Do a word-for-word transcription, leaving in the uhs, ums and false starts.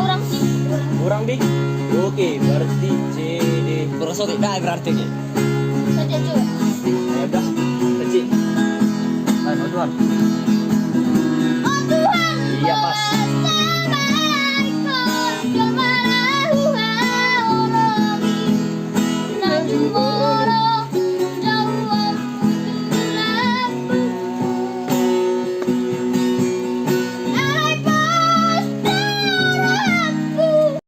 Kurang sih, kurang. Kurang, Bi? Oke, berarti C D. Kurang sotik, dah, berarti, oke. Saja, Cuk. Ya udah, kecil. Lain, oh Tuhan. Oh Tuhan. Iya, pas.